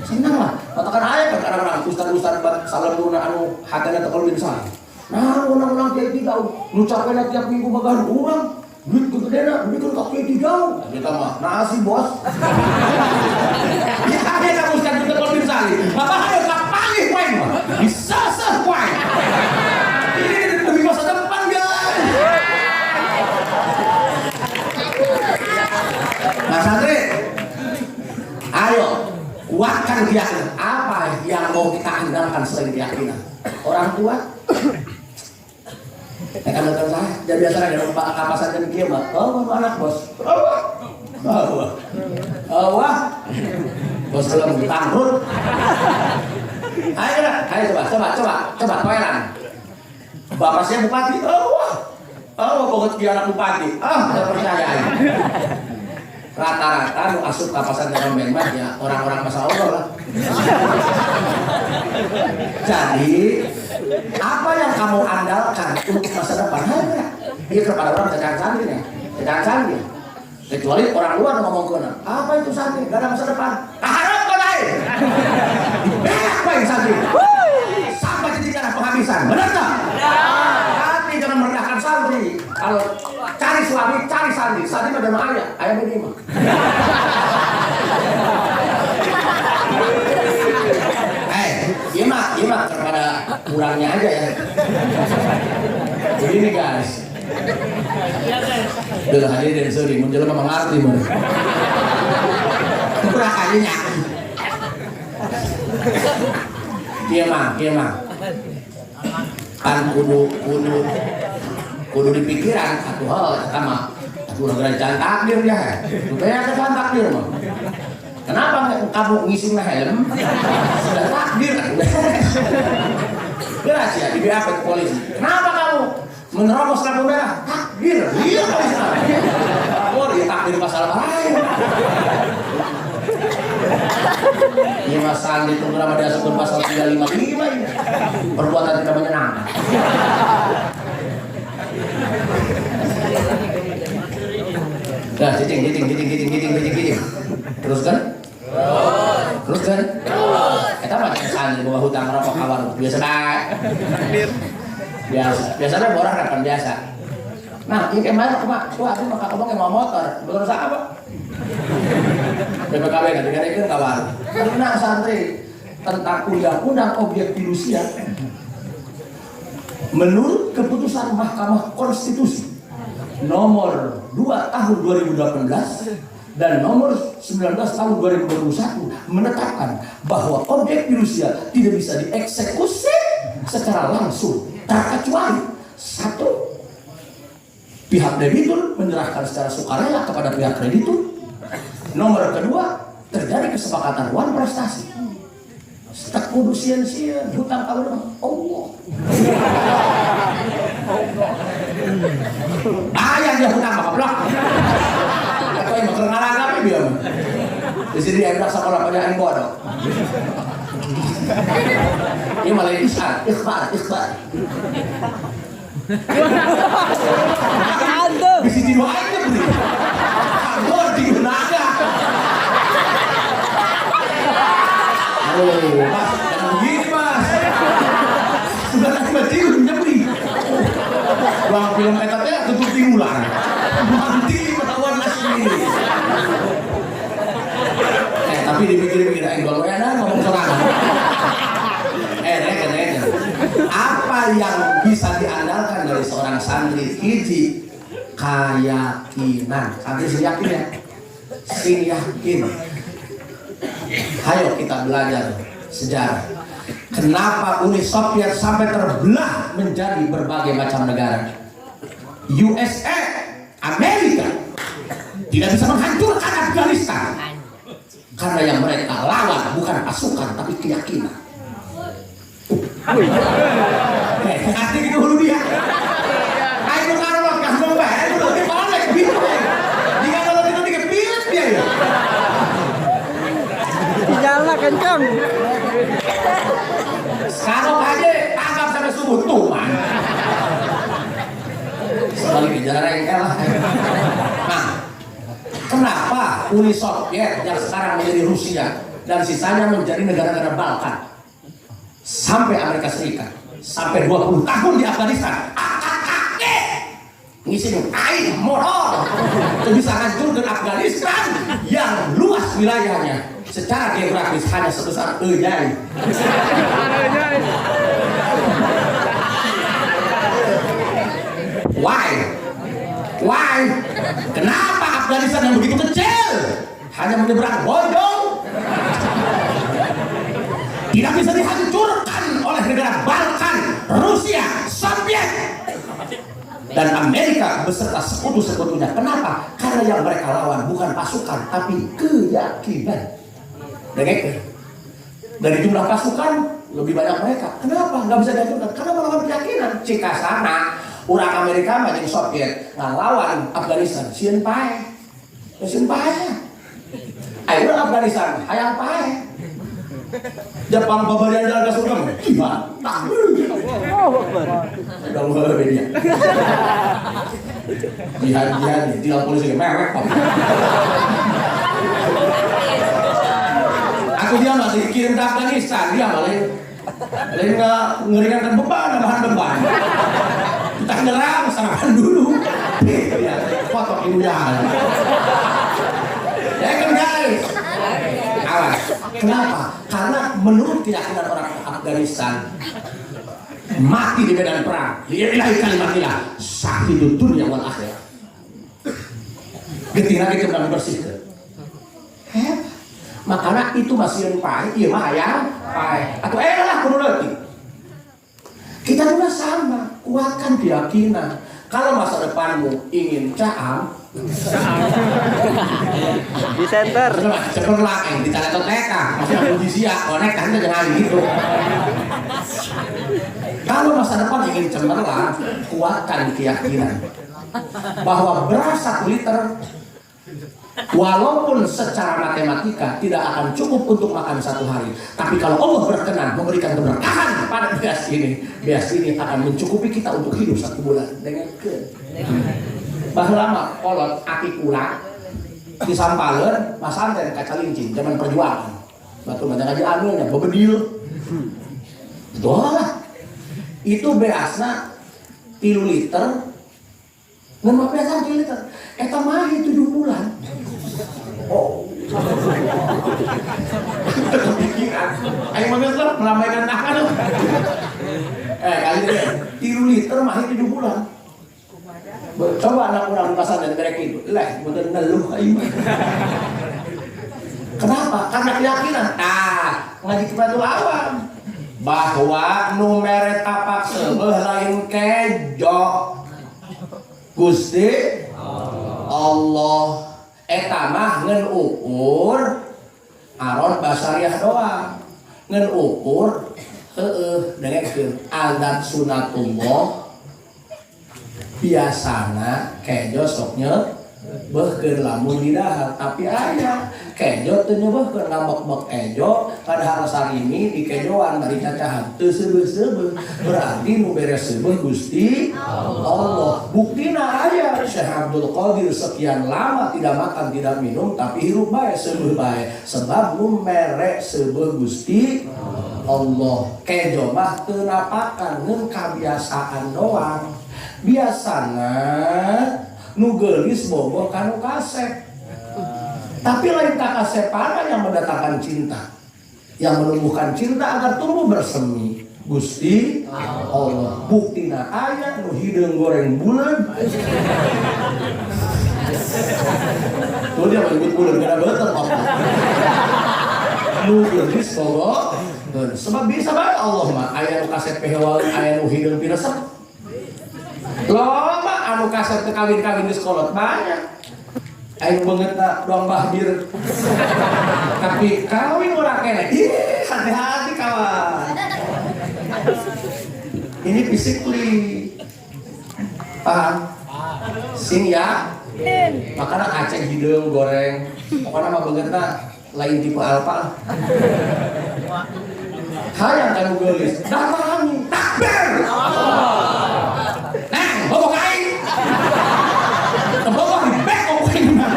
Senang lah. Katakan aya kan kadang-kadang ustad-ustad salam turun anu hatena teu kalau salah. Nah, urang-urang kiai tiga Nu capekna tiap minggu magahan urang, duit gegedena dibikeun ka kiai ti jauh. Kita mah nasi bos. Ya ada Ustaz juga kalau misalnya, bapak ada kapanggih poin mah, diseseh poin. Ini demi masa depan guys. Mas Santri, ayo kuatkan keyakinan. Apa yang mau kita andalkan selain keyakinan? Orang tua. Rekan-rekan saya, jadi biasa ada pak kapasan dan kieu mah. Oh, anak bos. Oh, oh, oh, bos belum bangkrut. Ayo, ayo coba, coba, coba, coba toilan. Bapak saya bupati. Oh, oh, pokoknya dia anak bupati. Ah, saya percaya. Rata-rata nu asup kapasan dalam mah ya orang-orang masa Allah lah. Jadi apa yang kamu andalkan untuk masa depan? Hanya dia kepada orang cacahan santri ya, cacahan santri. Kecuali orang luar ngomong ke apa itu santri? Gak ada masa depan. Taharap kau lain. Dibelak poin santri. Sampai titik darah penghabisan. Benar tak? Tapi jangan merendahkan santri. Kalau cari suami, cari santri. Santri mah ada ayah, ayah ini mah. Iya mah kepada kurangnya aja ya. Begini guys. Udah hadir dan sorry, mun jelema mengerti mun. Kurang aja nya. Iya mah. Kan kudu dipikiran atuh hal eta mah. Atuh urang can takdir ya. Supaya can takdir mah. Kenapa kamu ngisi helm? Sudah takdir. Jelas ya, di BAP ke polisi. Kenapa kamu menerobos lampu merah? Takdir. Iya polisi. Oh, ya takdir pasal lain. Ini Mas Sandi itu kenapa dia sebut pasal 355 ini? Perbuatan tidak menyenangkan. Dah, cicing. Terus kan? Terus kan? Eta mah santri bawa hutang rokok ka warung. Biasa bae. Biasa. Biasanya borah kan biasa. Nah, ieu kemarin kumaha? Wah, aku mah ka mau motor. Betul apa? BPKB kan digarekeun ka warung. Karena santri tentang undang-undang objek fidusia menurut keputusan Mahkamah Konstitusi nomor 2 tahun 2018 dan nomor 19 tahun 2021 menetapkan bahwa objek fidusia tidak bisa dieksekusi secara langsung terkecuali satu, pihak debitur menyerahkan secara sukarela kepada pihak kreditur. Nomor kedua, terjadi kesepakatan wan prestasi. Tak kudu sieun-sieun hutang ka urang Allah. Aya dia hutang mah goblok. Atau yang keur ngaranggap dia mah. Di sini dia bilang sekolah pada yang bodoh. Ini malah ikhbar, ikhbar. Bisa jiwa aja beli. Kantor di naga. Oh, mas, jangan begini mas. Sudah tadi baju nyebri. Bang film eta teh tutup tiulan. Nanti ketahuan asli. Tapi dipikir-pikir enggol we ada ngomong sorangan. Apa yang bisa diandalkan dari seorang santri? Hiji, keyakinan. Santri sing yakin ya? Sing yakin. Ayo kita belajar sejarah. Kenapa Uni Soviet sampai terbelah menjadi berbagai macam negara? USA, Amerika tidak bisa menghancurkan Afghanistan karena yang mereka lawan bukan pasukan tapi keyakinan. Hati gitu hulu dia. Ayo karolot kah ngombe, ayo udah kolek gitu. Jika kalau itu dikepilet dia ya. Sinyalnya kencang. Sekarang aja tangkap sampai subuh tuh man. Sekali bicara engkel lah. Nah, kenapa Uni Soviet yang sekarang menjadi Rusia dan sisanya menjadi negara-negara Balkan sampai Amerika Serikat sampai 20 tahun di Afghanistan AKKG Ngising aing modal teu bisa ngancurkeun Afghanistan yang luas wilayahnya secara geografis hanya sebesar Eujai. Why? Why? Kenapa Afghanistan yang begitu kecil hanya menyeberang Bojong tidak bisa dihancurkan oleh negara Balkan, Rusia, Soviet, dan Amerika beserta sekutu-sekutunya? Kenapa? Karena yang mereka lawan bukan pasukan, tapi keyakinan. Dan dari jumlah pasukan lebih banyak mereka. Kenapa? Nggak bisa dihancurkan? Karena melawan keyakinan. Cikasana, orang Amerika mah jeung Soviet ngalawan Afghanistan, sieun paeh. Sieun paeh. Ayo Afghanistan, hayang paeh. Jepang babarian jalan ke surga, gimana? Allahu Akbar. Udah lu dia. Jihad-jihad nih, tinggal polisi mewek. Aku dia masih dikirim ke Afghanistan, dia malah lain nggak ngeringankan beban, nambahan beban. Kita nyerang, sarapan dulu. Ya, foto ibu ya. Ya kan guys. Awas. Kenapa? Karena menurut keyakinan orang Afghanistan, mati di medan perang, lillahi kalimatillah, syahidud dunya wal akhirah. Getih lagi kita bersihkan. Hebat. Makanya itu masih yang paeh, iya mah hayang paeh. Atau lah kudu leutik. Kita juga sama, kuatkan keyakinan. Kalau masa depanmu ingin caam, Di center. Cemerlang, yang ditanya TK, masih ada sia, konek kan jangan gitu. Kalau masa depan ingin cemerlang, kuatkan keyakinan bahwa beras 1 liter walaupun secara matematika tidak akan cukup untuk makan 1 hari, tapi kalau Allah berkenan memberikan keberkahan pada beas ini akan mencukupi kita untuk hidup 1 bulan. Dengan ke baheula mah kolot aki kula disampaleun masanten kaca lincing zaman perjuangan. Batu mah ngaji anu nya bebedil. Doa lah. Itu beasna 3 liter. Ngan mah beasna 3 liter. Eta mah 7 bulan. Oh. Kepikiran. Ayo mah geus lah melambaikan tangan. Kali ini 3 liter mah 7 bulan. Coba anak urang di pasar dan mereka itu, leh, bener ngeluh aing mah. Kenapa? Karena keyakinan. Ah, ngaji kifayatul awam bahwa nu mere tapak seubeuh lain kejo. Gusti Allah eta mah ngeun ukur aron basariah doang. Ngeun ukur heueuh dengekeun adat sunatullah biasana kejo sok nyebeuhkeun lamun didahar, tapi aya kejo teu nyebeuhkeun ngambek-bek kejo padahal sarimi di kejoan bari cacahan teu seubeuh-seubeuh, berarti nu beres seubeuh Gusti Allah. Buktina aya Syekh Abdul Qadir sekian lama tidak makan tidak minum tapi hirup bae seubeuh bae sebab nu mere seubeuh Gusti Allah. Kejo mah teu napakan ngeun kabiasaan doang. Biasana nu geulis bogoh ka nu kasep. Tapi lain kakasepana yang mendatangkan cinta, yang menumbuhkan cinta agar tumbuh bersemi. Gusti Allah. Buktina aya nu hideung goreng buleud. Tuh dia menyebut buleud karena beuteung kok. Nu geulis bogoh. Sebab bisa bae Allah mah aya nu kasep pehewaeun, aya nu hideung piresep. Loma anu kasep teu kawin-kawin geus kolot banyak. Aing beungeutna doang bahbir. Tapi kawin ora keneh. Ih, hati-hati kawan. Ini physically. Paham? Sing ya. Makana aceng hideung goreng. Pokona mah beungeutna lain tipe alfa. Hayang kanu geulis. Datangi takbir. Neng, boboh aing. Boboh di bek aing mah.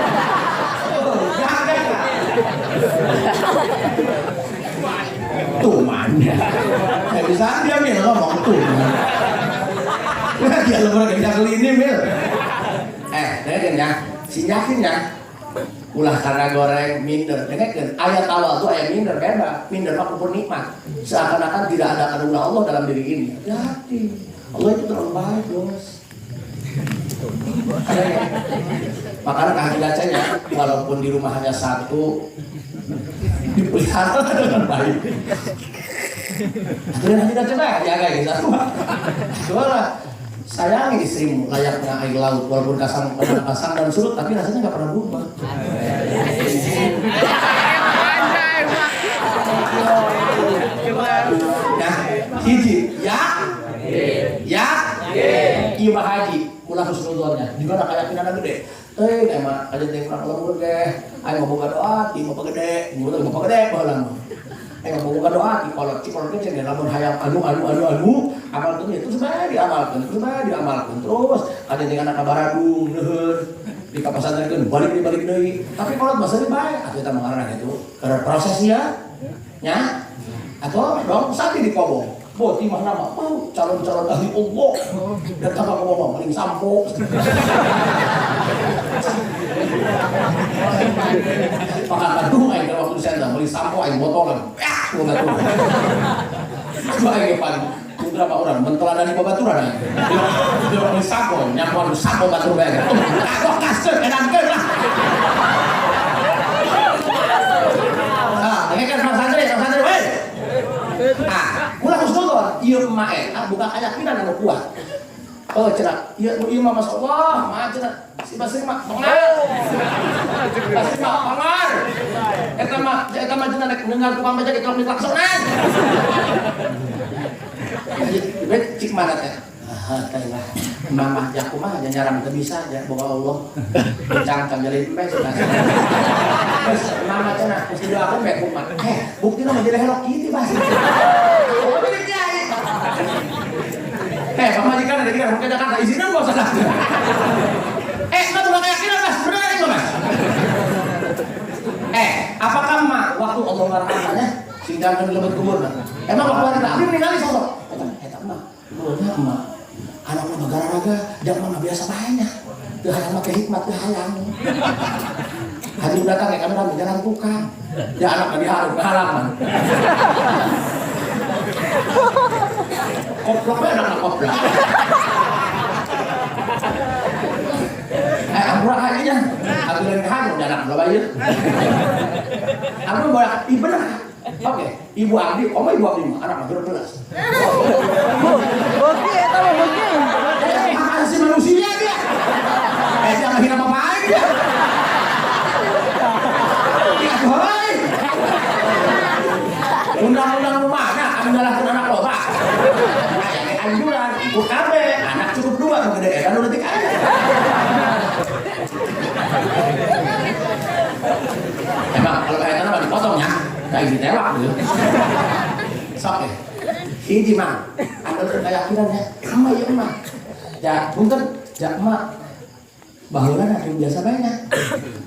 Tuman. Nggak bisa dia nih ngomong tuman. Dia Lemur gak bisa ini mil. Dengerin ya, si yakin ya. Ulah karena goreng minder, dengerin. Ayat awal tuh ayat minder beda. Minder mah kufur nikmat. Seakan-akan tidak ada anugerah Allah dalam diri ini. Hati-hati. Allah itu terlalu baik, bos. Ada ya? Makanya kaki bacanya, walaupun di rumah hanya satu, dipelihara dengan baik. Akhirnya nanti coba jaga gitu. Coba sayangi istrimu layaknya air laut, walaupun kasang pasang dan surut, tapi rasanya nggak pernah berubah. Nah, hiji, ya, ya, iya haji, ulah husnudonnya. Juga ada keyakinan gede. Emang aja teh kurang lembur deh. Ayo mau boga doa, ti mau gede, mau gede baheula mah. Ayo mau boga doa, ti kolot, ti kolot teh lamun hayang anu anu anu anu, amalkeun itu sebae diamalkeun, terus bae diamalkeun terus. Ada dengan anak baradung neuheun di kapasantrenkeun balik deui balik deui. Tapi kolot mah seuri bae, atuh eta mah ngaranna kitu. Karena prosesnya nya atau dong sapi di kobong. Bo timah nama, oh, calon-calon ahli Allah. Datang ke kobong paling sampo. Maka aduh aing waktu saya beli sampo aing botolan. Ya, gua batu. Gua aing depan beberapa orang menteladani babaturan aing. Dia beli sampo, nyampuan sampo batur bae. Kagok kaskeun edankeun lah. Ah, ini kan Mas Andre, Mas Andre, weh. Ah, ulah husnudon, ieu mah eta buka keyakinan anu kuat. Oh, cenah, ieu nu ieu mah masyaallah, mah cenah si Basri mah tongar. Basri mah tongar. Eta mah cenah rek dengar tukang beca kitu diklaksonan. Jadi cik mana teh? Ah, teh lah. Mamah jaku mah aja nyaram teu bisa ja boga Allah. Cangcang jadi mes. Terus mama cenah geus didoakeun bae kumaha. Buktina mah jadi helok kieu Basri. Oh, jadi kiai. Pamajikan ada tiga ke Jakarta, izinan nggak usah. Enggak bukan keyakinan mas, benar itu mas. Apakah mak waktu Allah ngarang sing jangan lebet kubur nah. Emang waktu ada abdi ningali sosok. Eta mah, boleh emak. Anak mah bagaraga, jangan mah biasa banyak. Teu hayang make hikmat teu hayang. Haji datang ya kami rame jalan tukang. Ya anak lagi harus halaman. Koploknya anak koplok. Ampura hajinya. Aturan kahan udah anak berapa ya? Aku boleh, iya bener. Oke, Ibu Abdi, oma Ibu Abdi mah anak 12. Beki eta mah beki. Hak asasi manusia dia. Dia ngehina bapak aing dia. Iya, hoi. Undang-undang rumahnya, anu nyalahkeun anak loba. Anjuran, UKB, anak cukup 2, nu gede eta nu leutik aja. Emang kalau kayak tanah dipotong ya, kayak ditewak gitu. Sok ya. Hiji mah, ada keyakinan ya, sama ya emak. Ya, punten, ya emak. Baheula ada yang biasa bae nya.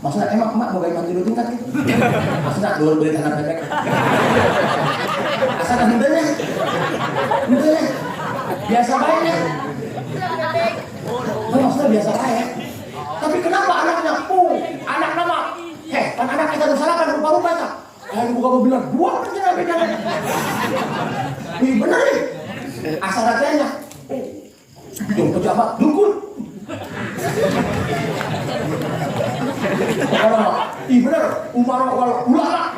Maksudnya emang emak boga iman tilu tingkat gitu. Maksudnya luar beri tanah bebek. Asal henteu nya. Henteu nya. Biasa bae nya. Oh, maksudnya biasa bae. Tapi kenapa anaknya? Anak nama. Heh, kan anak kita salah kan rupa-rupa tak. Ayo buka mobilan, buang aja beda. Ih, bener nih. Asal ratanya. Yang pejabat dukun. Orang, ih bener, umar wal ulama.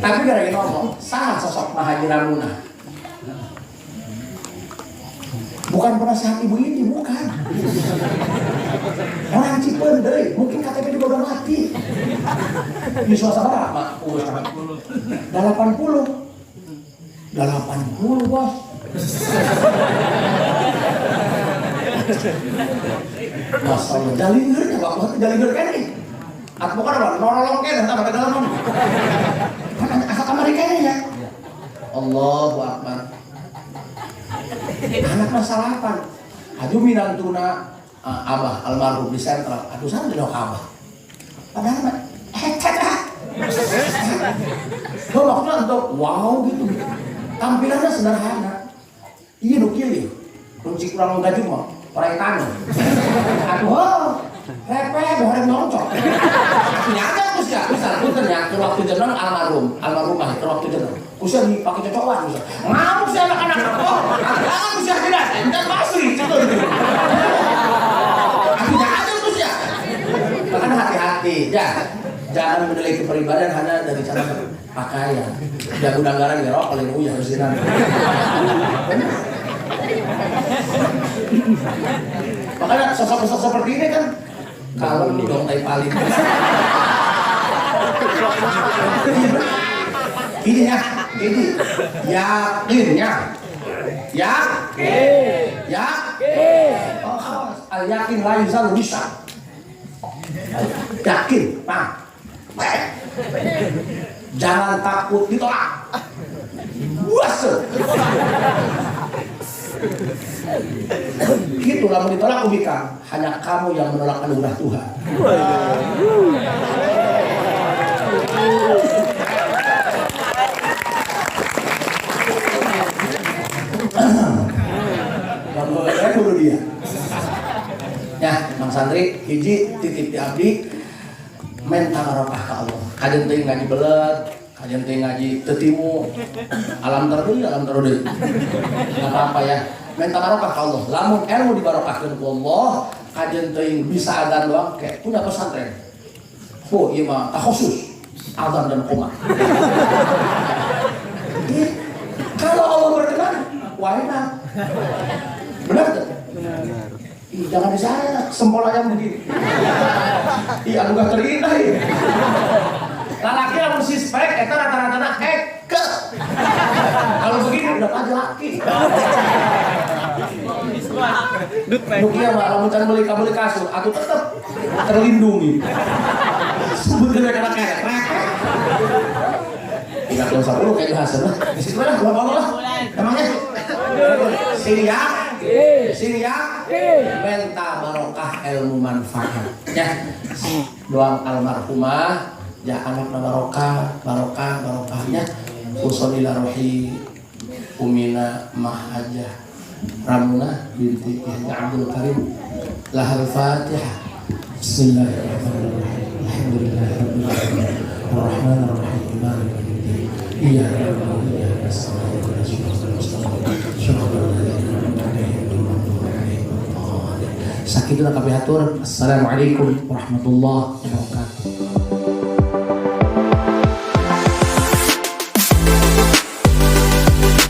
Tapi gara-gara ngomong, salah sosok Mahaji Ramuna. Bukan penasehat ibu ini, bukan. Orang Cipeundeuy, mungkin KTP juga udah mati. Di suasana berapa? 80. 80, bos. Masalah jalingernya, bapak jalinger kan nih. Atau bukan apa? Nolong kan, entah pada dalam. Kan asal kamar kayaknya ya. Allahu Akbar. Anak masalah apa? Aduh minantuna abah almarhum di sentral. Aduh sana di abah. Padahal mah hecet ah. Lo maksudnya untuk wow gitu. Tampilannya sederhana. Iya nu kieu ieu. Kunci kurang gaji mah orang tanah. Atuh heuh. Repe behoreng nyongcok. Atuh nya ku sia, misal punten ya, keur waktu jeneng almarhum, almarhumah keur waktu jeneng. Ku sia dipake cocokan ku sia. Ngamuk sia anak-anak. Oh, jangan ku sia tidak, entar pasri gitu. Atuh nya aja ku sia. Makanya hati-hati ya. Jangan menilai kepribadian hanya dari cara berpakaian. Ya gudang garam ya rok paling uyah harus dinam. Makanya sosok-sosok seperti ini kan kalau dong tai paling. Ini ya, ini yakinnya. Yakin. Yakin. Oh, al yakin la yuzalu bisa. Yakin, Pak. Jangan takut ditolak. Buas. Gitu lah ditolak ubika. Hanya kamu yang menolak anugerah Tuhan. Bang dia. Ya, Bang Santri, hiji titip di abdi menta barokah ka Allah. Kajen teuing ngaji belet, kajen teuing ngaji teu timu. Alam terdeui, alam terdeui. Enggak apa-apa ya. Menta barokah ka Allah. Lamun ilmu dibarokahkeun ku Allah, kajen teuing bisa adzan doang kayak punya pesantren. Oh, ieu mah khusus adzan dan qomat. Kalau Allah berkenan, why not? Benar tuh? Benar. Ih, jangan di sana, sempol ayam begini. Ih, anugerah terindah ya. Lalaki lamun sispek, eta rata-rata eke. Kalau begini udah aja laki. Nu kieu mah lamun can meuli kasur, atuh tetep terlindungi. Sebutkeun kana kerek. Tiga tahun 10 kayak hasil lah. Di situ lah, gua lah. Emangnya? Siap, siap, menta barokah ilmu manfaat. Ya, doang almarhumah, ya anak barokah, barokah, barokahnya. Usolila rohi umina mahajah Ramuna binti Yahya Abdul Karim lahal Fatihah. Bismillahirrahmanirrahim. Alhamdulillahirabbil alamin. Arrahmanirrahim. Maliki yaumiddin. Iyyaka na'budu wa iyyaka nasta'in. Sakituna kami atur. Assalamualaikum warahmatullahi wabarakatuh.